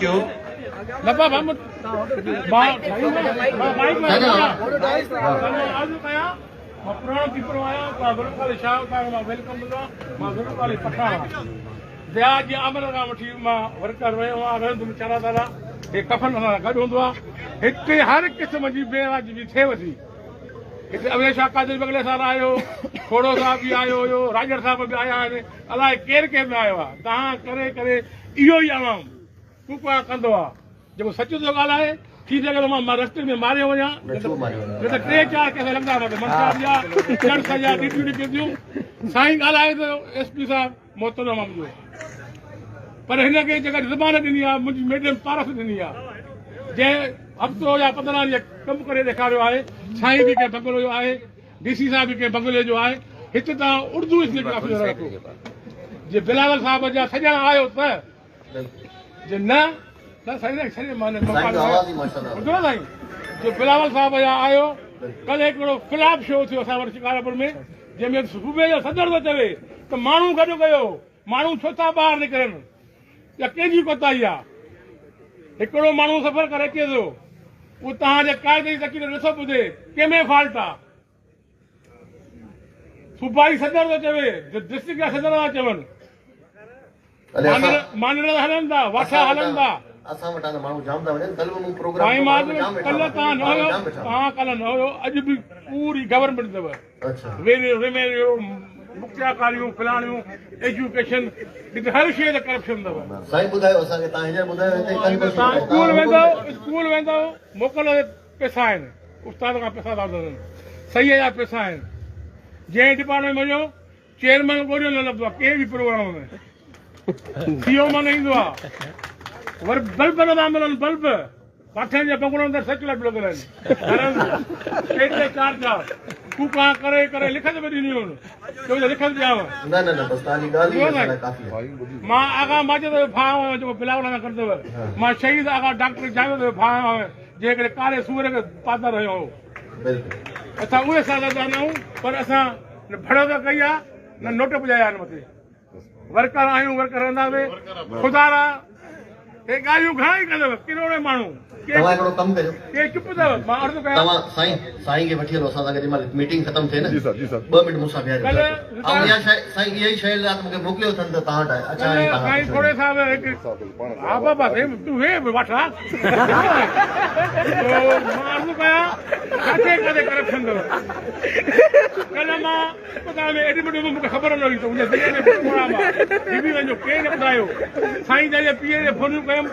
ڪيو. نه بابا مان مان مائيڪ ۾ مان عرض ڪيان مان پراڻو پيپرو آهيان توهان ضرور ڪالي شاهه توهان کي مان welcome ڏنو آهي مان ضرور ڪالي پٺاڻ آهيان ضياء جي آمد کان وٺي مان ورڪر رهيو آهيان رهندم انشاء الله تعالي هي ڪفن اسان سان گڏ هوندو آهي هتي هر قسم جي بي واجبي ٿئي وٿي هتي اويس شاهه قادري بگلي صاحب آيو کوڙو صاحب به آيو هيو راڄڙ صاحب به آيا آهن الائي ڪير ڪير نه آيو آهي توهان ڪري ڪري اهو ئي عوام ڪوڪا ڪندو آ جيڪو سچ ٿو ڳالهائي ٿي سگهي ٿو مان رستي ۾ ماريو وڃان نه ته ٽي چار ڪيس لڳندا مون کي منشا جا چرس جا ڊيوٽيون نڪرنديون سائين ڳالهائي ٿو ايس پي صاحب محترم منهنجو پر هن کي جيڪا زبان ڏني آ منهنجي ميڊم پارس ڏني آ جنهن هفتو يا 15 ڏينهن ڪم ڪري ڏيکاريو آهي سائين به ڪنهن بنگلو جو آهي ڊي سي صاحب به ڪنهن بنگلي جو آهي هت توهان اردو اسپيڪر آفيسر رکو جي بلاول صاحب جا سڄڻ آهيو ته جي نه ته سائين نه سڄي معني ٻڌو نه سائين جي بلاول صاحب جا آهيو ڪلهه هڪڙو فلاپ شو ٿيو اسان وٽ شڪارپور ۾ جنهن ۾ صوبي جو صدر ٿو چوي ته ماڻهو گڏ ڪيو ماڻهو ڇو ٿا ٻاهر نڪرن يا ڪنهن جي ڪوتاهي آ هڪڙو ماڻهو سفر ڪري اچي ٿو اهو توهان جي قاعدي جي تقرير نٿو ٻڌي ڪنهن ۾ فالٽ آ صوبائي صدر ٿو چوي ڊسٽرڪٽ جا صدر ٿا چون مانر هلن ٿا واٺا هلن ٿا اسان وٽان ته ماڻهو جام ٿا وڃن ڪل به مون پروگرام سائين مان ڪل تان نه هيو تان ڪل نه هيو اڄ به پوري گورنمينٽ اٿو اڇا ريونيو مختيارڪاريون فلاڻيون ايجوڪيشن هتي هر شيء تي ڪرپشن اٿو سائين ٻڌايو اسان کي تان هينئر ٻڌايو هتي ڪل تان اسڪول ويندو اسڪول ويندو موڪل پئسا آهن استاد کان پئسا ٿا وٺن صحيح جا پئسا آهن جنهن ڊپارٽمينٽ ۾ وڃو چيئرمين ڳوليو نه لڀندو آهي ڪنهن به پروگرام ۾ سي او مان نه ايندو آهي وري بلب نه ٿا ملن بلب پاٺن جي بنگلن اندر سيٽ لائٽ لڳل آهن گهرن ۾ ٽي ٽي چار چار ڪوڪا ڪري ڪري لکت به ڏنيون آهن چيو ته لکت ڏيانو نه نه نه بس توهان جي ڳالهه ئي اسان لاء ڪافي آهي مان آغا ماجد جو ڀاء آهيان جيڪو بلاول سان گڏ اٿو مان شهيد آغا ڊاڪٽر جاويد جو ڀاء آهيان جنهن هڪڙي ڪاري سوئر کي پادر هنيو هو. اسان اهي سياستدان آهيون پر اسان نه ڀڙ ته ڪئي آهي نه نوٽ پڄايا آهن مٿي. ورڪر آهيون ورڪر رهنداسين. خدارا هي ڳالهيون گهڻا ئي ڪندو ڪروڙين ماڻهو. توهان هڪڙو ڪم ڪريو. ڪي چپ اٿو مان عرض ڪيان. توهان سائين سائين کي وٺي هلو اسان سان گڏ جنهن مهل ميٽنگ ختم ٿئي نه ٻه منٽ مون سان بيهاريو آئون اها شيء سائين اها ئي شيء لاء ته مون کي موڪليو اٿن ته توهان وٽ اچان ۽ توهان سائين کوڙي صاحب هڪ ها بابا سائين تون ويهه به واٺا تو مان عرض ڪيان ڪاٿي ڪاٿي ڪرپشن اٿو ڪلهه مان اسپتال ۾ ايڊمٽ هيم مون کي خبر نه هئي ته منهنجي ضلعي ۾ پروگرام آهي بي بي وڃو ڪير نه ٻڌايو سائين جا پي اي کي فونيون ڪيم.